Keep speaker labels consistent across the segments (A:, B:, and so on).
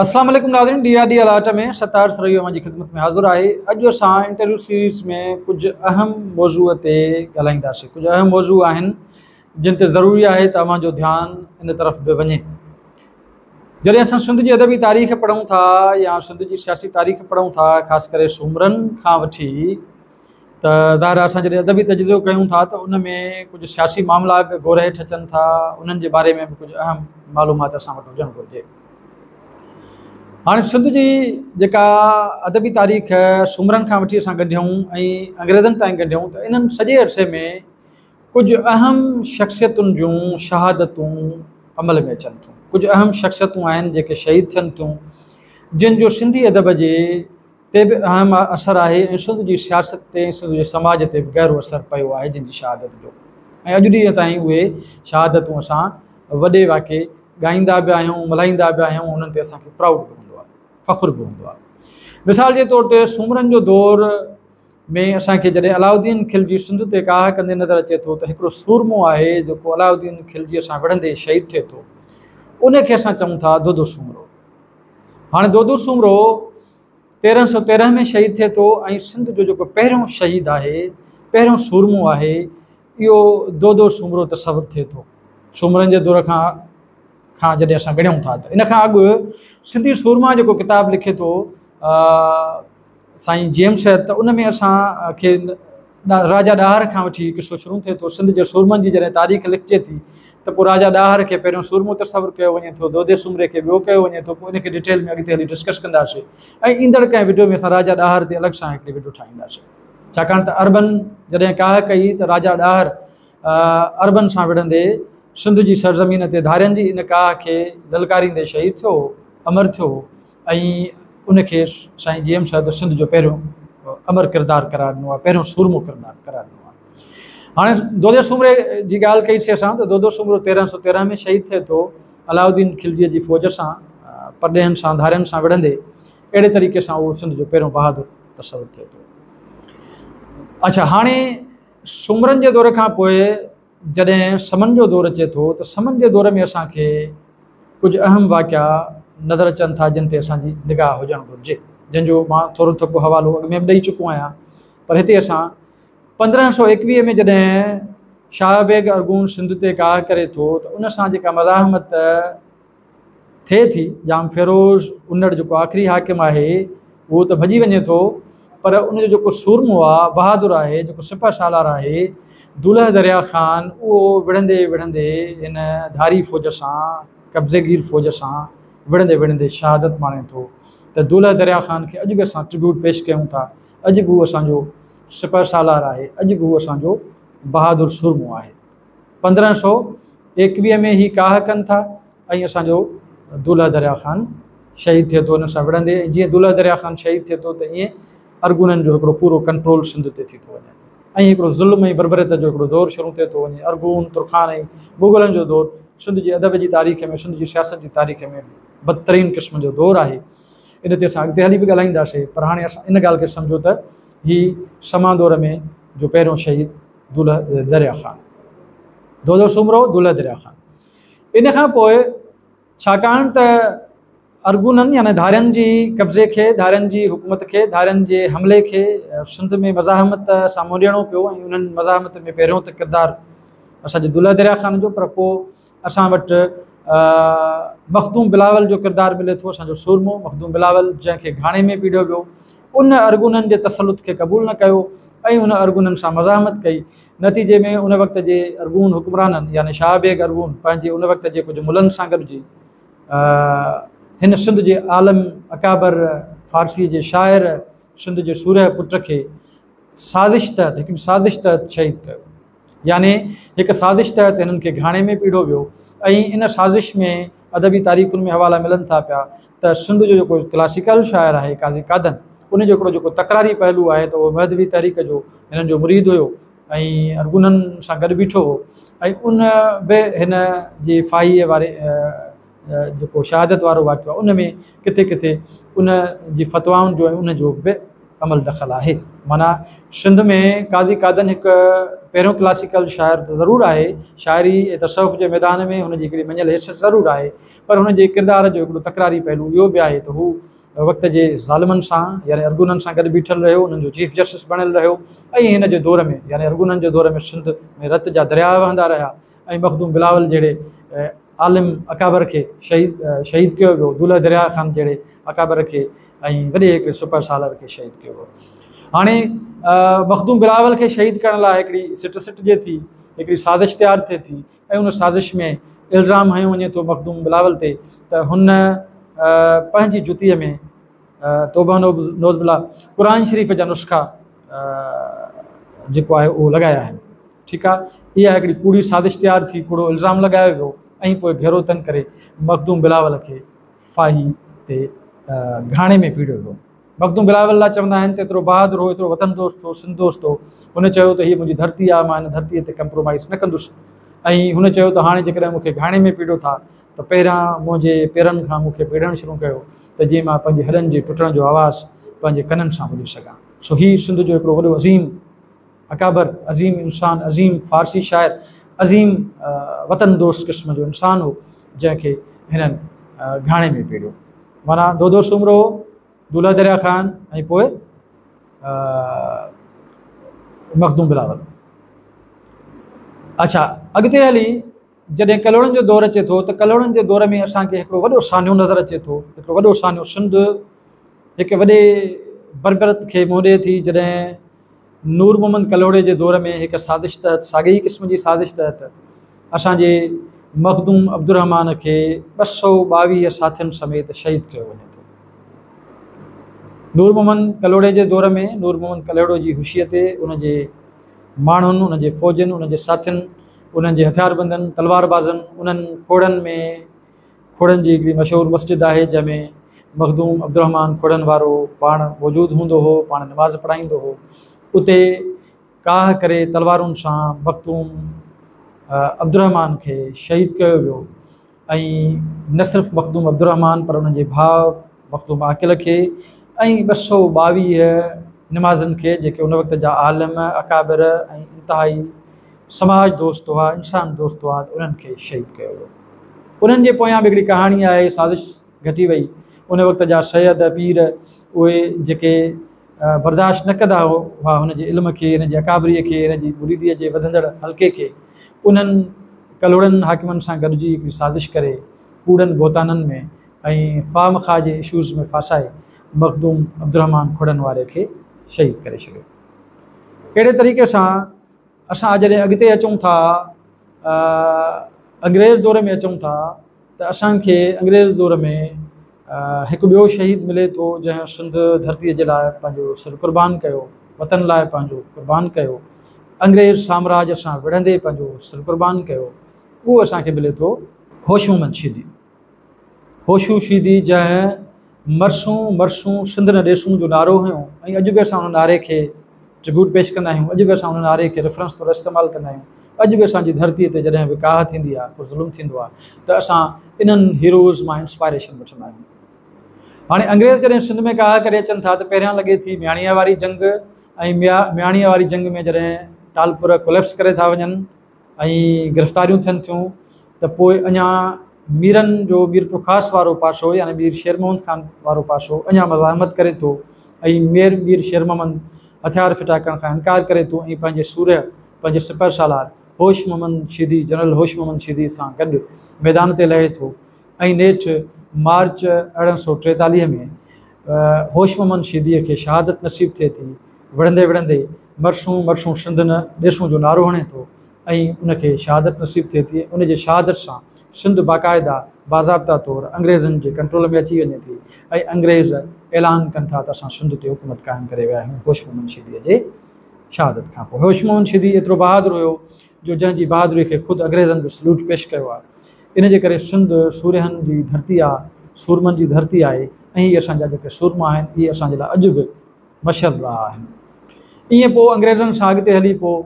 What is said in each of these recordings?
A: السلام عليڪم ناظرين ڊي آر ڊي الاٽ ۾ ستار سرهيو اوهان جي خدمت ۾ حاضر آهي. اڄ اسان انٽرويو سيريز ۾ ڪجهه اهم موضوع تي ڳالهائينداسين. ڪجهه اهم موضوع آهن جن تي ضروري آهي ته اوهان جو ڌيان ان طرف به وڃي. جڏهن اسان سنڌ جي ادبي تاريخ پڙهون ٿا يا سنڌ جي سياسي تاريخ پڙهون ٿا، خاص ڪري سومرن کان وٺي، ته ظاهر آهي اسان جڏهن ادبي تجزيو ڪيون ٿا ته ان ۾ ڪجهه سياسي معاملا به غور هيٺ اچن ٿا، انهن جي باري ۾ به ڪجهه اهم معلومات اسان وٽ هجڻ گهرجي. هاڻي سنڌ جي جيڪا ادبي تاريخ سومرن کان وٺي اسان ڳنڍيون ۽ انگريزن تائين ڳنڍيون ته انهن سڄي عرصي ۾ ڪجهه اهم شخصيتن جون شهادتون عمل ۾ اچن ٿيون. ڪجهه اهم شخصيتون آهن جيڪي شهيد ٿين ٿيون، جن جو سنڌي ادب جي تي به اهم اثر آهي ۽ سنڌ جي سياست تي ۽ سنڌ جي سماج تي به گهرو اثر پيو آهي، جن جي شهادت جو ۽ اڄ ڏينهن تائين اهي شهادتون اسان وڏي واقعي ڳائيندا به آهيون، ملهائيندا به آهيون، انهن تي اسان کي پرائوڊ به هوندو آهي، فخر به هوندو آهي. مثال جي طور تي سومرن جو دور ۾ اسان کي جڏهن علاؤالدين خلجي سنڌ تي ڪاهه ڪندي نظر اچي ٿو ته هڪڙو سورمو آهي جيڪو علاؤالدين خلجي سان وڙهندي شهيد ٿئي ٿو، ان کي اسان چئون ٿا دودو سومرو. هاڻي دودو سومرو 1313 ۾ شهيد ٿئي ٿو ۽ سنڌ جو جيڪو پهريون شهيد آهي، پهريون سورمو آهي، اهو دودو سومرو تصور ٿئي ٿو. سومرن جي دور کان جڏهن اسان ڳڻيون ٿا ته ان کان اڳ سنڌي سورما جيڪو ڪتاب لکي ٿو سائين جي ايم سيد، ته ان ۾ اسان کي راجا ڏاهر کان وٺي قصو شروع ٿئي ٿو. سنڌ جي سورمن جي جڏهن تاريخ لکجي ٿي ته پوء راجا ڏاهر کي پهريون سورمو تصور ڪيو وڃي ٿو، دودي سومري کي ٻيو ڪيو وڃي ٿو. پوء ان کي ڊيٽيل ۾ اڳتي هلي ڊسڪس ڪنداسين ۽ ايندڙ ڪنهن وڊيو ۾ اسان راجا ڏاهر تي الڳ سان هڪڙي وڊيو ٺاهينداسين، ڇاڪاڻ ته عربن جڏهن ڪاهه ڪئي ته راجا ڏاهر عربن سان وڙهندي سنڌ جي سرزمين تي ڌارين جي ان ڪاهه کي للڪاريندي شهيد ٿيو هو، امر ٿيو هو ۽ ان کي سائين جي ايم سيد سنڌ جو پهريون امر ڪردار قرار ڏنو آهي، پهريون سورمو ڪردار قرار ڏنو آهي. هاڻي دودي سومري جي ڳالهه ڪئي سي اسان ته دودو سومرو 1313 ۾ شهيد ٿئي ٿو علاؤالدين خلجيء جي فوج سان، پرڏيهين سان، ڌارين سان وڙهندي. اهڙي طريقي سان اهو سنڌ جو پهريون بهادر تصور ٿئي ٿو. اڇا هاڻي سومرن جي دور کان پوء جڏهن سمن جو دور اچي ٿو ته سمن جي دور ۾ اسان کي ڪجهه اهم واقعا نظر اچن ٿا جن تي اسان جي نگاهه هجڻ گهرجي، جن جو مان ٿورو ٿڪو حوالو اڳ ۾ به ڏئي چڪو آهيان. پر هتي اسان 1521 ۾ جڏهن شاهه بيگ ارغون سنڌ تي ڪاهه ڪري ٿو ته ان سان جيڪا مزاحمت ٿئي ٿي، ڄام فيروز انڙ جيڪو آخري حاڪم آهي اهو ته ڀڄي وڃي ٿو، پر ان جو جيڪو سورمو آ، بهادر آهي، جيڪو سپهه سالار آهي دولهه دريا خان، اهو وڙهندي وڙهندي هن ڌاري فوج سان، قبضيگير فوج سان وڙهندي وڙهندي شهادت ماڻي ٿو. ته دولهه دريا خان کي اڄ به اسان ٽربيوٽ پيش ڪيون ٿا، اڄ به هو اسان جو سپهه سالار آهي، اڄ به هو اسان جو بهادر سورمو آهي. 1521 ۾ هي ڪاهه ڪن ٿا ۽ اسان جو دولهه دريا خان شهيد ٿئي ٿو انهن سان وڙهندي، ۽ جيئن دولهه دريا خان شهيد ٿئي ٿو ته ائين ارغونن جو هڪڙو پورو ڪنٽرول سنڌ تي ٿي ٿو وڃي ۽ هڪڙو ظلم ۽ بربريت جو هڪڙو دور شروع ٿئي ٿو وڃي. ارغون، ترخان ۽ مغلن جو دور سنڌ جي ادب جي تاريخ ۾، سنڌ جي سياست جي تاريخ ۾ بدترين قسم جو دور آهي. ان تي اسان اڳتي هلي به ڳالهائينداسين، پر هاڻي اسان ان ڳالهه کي سمجهو ته هي سما دور ۾ جو پهريون شهيد دولهه دريا خان، دودو سومرو، دولهه دريا خان. ان کان پوء ڇاڪاڻ ته ارغونن يعني ڌارين جي قبضي کي، ڌارين جي حڪومت کي، ڌارين جي حملي کي سنڌ ۾ مزاحمت سان منهن ڏيڻو پيو ۽ انهن مزاحمت ۾ پهريون ته ڪردار اسان جي دولهه دريا خان جو، پر پوء اسان وٽ مخدوم بلاول جو ڪردار ملي ٿو. اسان جو سورمو مخدوم بلاول جنهن کي گهاڻي ۾ پيڙهيو ويو، ان ارغونن جي تسلط کي قبول نه ڪيو ۽ ان ارغونن سان مزاحمت ڪئي. نتيجي ۾ ان وقت جي ارغون حڪمرانن يعني شاهه بيگ ارغون پنهنجي ان وقت جي ڪجهه ملن سان گڏجي هن سنڌ جي عالم اڪابر، فارسي جي شاعر، سنڌ جي سورهيه پٽ کي سازش تحت، هڪ سازش تحت شهيد ڪيو. يعني هڪ سازش تحت هنن کي گهاڻي ۾ پيڙهيو ويو ۽ ان سازش ۾ ادبي تاريخن ۾ حوالا ملن ٿا پيا ته سنڌ جو جيڪو ڪلاسيڪل شاعر آهي قاضي قادن، ان جو هڪڙو جيڪو تڪراري پهلو آهي ته اهو مهدوي تحريڪ جو هنن جو مريد هيو ۽ ارغونن سان گڏ بيٺو هو ۽ ان به هن جي ڦاهيء واري جيڪو شهادت وارو واقعو آهي ان ۾ ڪٿي ڪٿي ان جي فتوائن جو ۽ ان جو به عمل دخل آهي. معنيٰ سنڌ ۾ قاضي قادن هڪ پهريون ڪلاسيڪل شاعر ته ضرور آهي، شاعري ۽ تصوف جي ميدان ۾ هن جي هڪڙي مڃيل حيثيت ضرور آهي، پر هن جي ڪردار جو هڪڙو تڪراري پهلو اهو به آهي ته هو وقت جي ظالمن سان يعني ارغونن سان گڏ بيٺل رهيو، انهن جو چيف جسٽس بڻيل رهيو ۽ هن جي دور ۾ يعني ارغونن جي دور ۾ سنڌ ۾ رت جا درياء وهندا رهيا ۽ مخدوم بلاول جهڙي عالم اڪابر کي شهيد شهيد ڪيو ويو، دولهه درياء خان جهڙي اڪابر کي ۽ وڏي هڪڙي سپر سالر کي شهيد ڪيو ويو. هاڻي مخدوم بلاول کي شهيد ڪرڻ لاء هڪڙي سٽ سٽجي ٿي، هڪڙي سازش تيار ٿئي ٿي ۽ ان سازش ۾ الزام هنيو وڃي ٿو مخدوم بلاول تي ته هن پنهنجي جتيء ۾ توبه نوز بالله قرآن شريف جا نسخا جيڪو آهي اهو لڳايا آهن. ٺيڪ آ اها هڪڙي ڪوڙي سازش تيار ٿي، ڪوڙو الزام لڳايو ويو ۽ پوء گهيرو تنگ ڪري مخدوم بلاول کي ڦاهي تي گهاڻي ۾ پيڙهيو ويو. مخدوم بلاول لاء چوندا آهن ته ايترو بهادر هو، ايترو وطن دوست هو، سنڌ دوست هو. هن چيو ته هيء منهنجي ڌرتي آهي، مان هن ڌرتيء تي ڪمپرومائيز نه ڪندس ۽ هن چيو ته هاڻي جيڪڏهن مون کي گهاڻي ۾ پيڙهيو ٿا ته پهريان منهنجي پيرن کان مون کي پيڙهڻ شروع ڪيو ته جيئن مان پنهنجي هڏن جي ٽٽڻ جو آواز پنهنجي ڪنن سان ٻڌي سگهان. سو هي سنڌ جو هڪڙو وڏو عظيم اڪابر، عظيم انسان، عظيم فارسي شاعر، عظيم وطن دوست قسم جو انسان هو، جنهن کي هنن گهاڻي ۾ پيڙهيو. معنيٰ دودو سومرو، دولهه دريا خان ۽ پوء مخدوم بلاول. اڇا اڳتي هلي جڏهن ڪلهوڙن جو دور اچي ٿو ته ڪلهوڙن جي دور ۾ اسان کي هڪڙو وڏو سانحو نظر اچي ٿو، هڪڙو وڏو سانحو سنڌ هڪ وڏي بربريت کي منهن ڏئي ٿي جڏهن نور محمد ڪلهوڙي جي دور ۾ هڪ سازش تحت ساڳئي ئي قسم جي سازش تحت اسان جي مخدوم عبدالرحمان کي 222 ساٿين سميت شهيد ڪيو وڃي ٿو. نور محمد ڪلهوڙي جي دور ۾ نور محمد ڪلهوڙو جي هوشيء تي ان جي ماڻهن، ان جي فوجين، ان جي ساٿين، انهن جي هٿياربندن، تلوار بازن، انهن کوڙن ۾ کوڙن جي هڪڙي مشهور مسجد آهي جنهن ۾ مخدوم عبدالرحمان کوڙن وارو پاڻ موجود هوندو هو، پاڻ نماز پڙهائيندو هو. اتي ڪاهه ڪري تلوارن سان مخدوم عبدالرحمان کي شهيد ڪيو ويو ۽ نه صرف مخدوم عبدالرحمان پر ان جي ڀاء مخدوم عاقل کي ۽ 222 نمازين کي جيڪي ان وقت جا عالم، اڪابر ۽ انتهائي سماج دوست هئا، انسان دوست هئا ته انهن کي شهيد ڪيو ويو. انهن جي پويان به هڪڙي ڪهاڻي آهي، سازش گهٽي وئي. ان وقت جا سيد، پير اهي جيڪي برداشت نه ڪندا هئا هن جي علم کي، هن جي اڪابريء کي، هن جي مريديء جي وڌندڙ حلقي کي، انهن ڪلهوڙن حاڪمن سان گڏجي هڪڙي سازش ڪري ڪوڙن بهتانن ۾ ۽ خواهه مخواهه جي اشوز ۾ ڦاسائي مخدوم عبدالرحمان کوڙن واري کي شهيد ڪري ڇڏيو. اهڙي طريقي سان اسان جڏهن اڳتي اچون ٿا انگريز دور ۾ اچون ٿا ته اسان کي انگريز دور ۾ هڪ ٻيو شهيد ملي ٿو جنهن سنڌ ڌرتيء جي لاء پنهنجو سر قربان ڪيو، وطن لاء پنهنجو قربان ڪيو، انگريز سامراج سان وڙهندي پنهنجو سر قربان ڪيو، اهو اسان کي ملي ٿو هوش محمد شيدي. هوشو شيدي جنهن مرسون مرسون سنڌ نه ڏيسون جو نعرو هنيو ۽ اڄ به اسان ان نعري کي ٽربيوٽ پيش ڪندا آهيون، اڄ به اسان ان نعري کي ريفرنس طور استعمال ڪندا آهيون، اڄ به اسان جي ڌرتيء تي جڏهن به ڪاهه ٿيندي آهي، ڪو ظلم ٿيندو آهي ته اسان انهن هيروز مان انسپائريشن وٺندا آهيون. هاڻي انگريز جڏهن سنڌ ۾ ڪاهه ڪري اچن ٿا ته پهريان لڳي ٿي مياڻيء واري جنگ ۽ مياڻيء واري جنگ ۾ جڏهن ٽالپر ڪوليپس ڪري ٿا وڃن ۽ گرفتاريون ٿين ٿيون ته پوء اڃا ميرن جو ميرپورخاص وارو پاسو يعني مير شير محمد خان وارو پاسو اڃا مزاحمت ڪري ٿو ۽ مير مير شير محمد هٿيار ڦٽا ڪرڻ کان انڪار ڪري ٿو ۽ پنهنجي سورهيه پنهنجي سپهه سالار هوش محمد شيدي جنرل هوش محمد شيدي سان گڏ ميدان تي لهي ٿو ۽ نيٺ مارچ 1843 ۾ هوش محمد شيديء کي شهادت نصيب ٿئي ٿي. وڙهندي وڙهندي مرسون مرسون سنڌ نه ڏيسون جو نعرو هڻي ٿو ۽ ان کي شهادت نصيب ٿئي ٿي. ان جي شهادت سان سنڌ باقاعده باضابطه طور انگريزن جي ڪنٽرول ۾ اچي وڃي ٿي ۽ انگريز اعلان ڪن ٿا ته اسان سنڌ تي حڪومت قائم ڪري ويا آهيون. هوش محمد شيديء جي شهادت کان پوء هوش محمد شيدي ايترو بهادر هيو جو جنهن جي بهادري کي خود انگريزن به سلوٽ پيش ڪيو آهي. ان جي ڪري سنڌ سورهين جي ڌرتي آ، سورمن جي ڌرتي آهي ۽ هي اسان جا جيڪي سورما آهن اهي اسان جي لاء اڄ به مشعل رها آهن. ائين پوء انگريزن سان اڳتي هلي پوء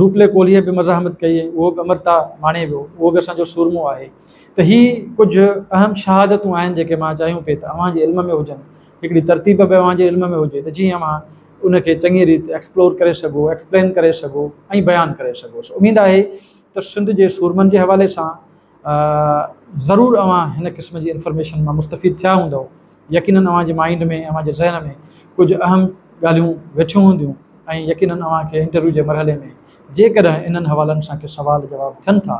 A: روپلي ڪولهيء به مزاحمت ڪئي ۽ اهو به امرتا ماڻي ويو، اهو به اسان جو سورمو آهي. ته هي ڪجهه اهم شهادتون آهن جيڪي مان چاهيون پئي ته اوهان جي علم ۾ هجن هڪڙي ترتيب به اوهان جي علم ۾ هجي ته جيئن اوهان ان کي چڱي ريت ايڪسپلور ڪري سگهو، ايڪسپلين ڪري سگهو ۽ بيان ڪري سگهو. سو اميد آهي ته سنڌ جي سورمن جي حوالي سان ضرور اوهان هن قسم جي انفارميشن مان مستفيد ٿيا هوندؤ. يقينن اوهان جي مائنڊ ۾ اوهان جي ذهن ۾ ڪجهه اهم ڳالهيون ويٺيون هونديون ۽ يقينن اوهان کي انٽرويو جي مرحلي ۾ جيڪڏهن انهن حوالن سان ڪي سوال جواب ٿين ٿا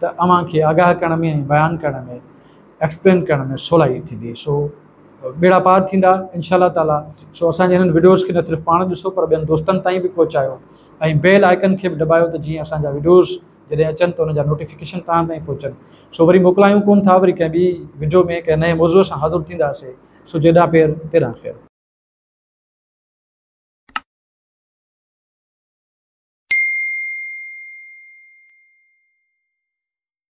A: ته اوهان کي آگاهه ڪرڻ ۾ ۽ بيان ڪرڻ ۾ ايڪسپلين ڪرڻ ۾ سولائي ٿيندي. سو ٻيڙا پار ٿيندا انشاء الله تعالي. سو اسان جي هنن وڊيوز کي نه صرف پاڻ ڏسو پر ٻين دوستن تائين به پهچايو ۽ بيل آئيڪن کي به دٻايو ته جيئن اسان جا وڊيوز جڏهن اچن ته ان جا نوٽيفڪيشن توهان تائين پهچن. سو وري موڪلايون ڪون ٿا وري ڪنهن ٻي وڊيو ۾ ڪنهن نئين موضوع سان حاضر ٿينداسي. سو جيڏانهن پير تيڏانهن خير.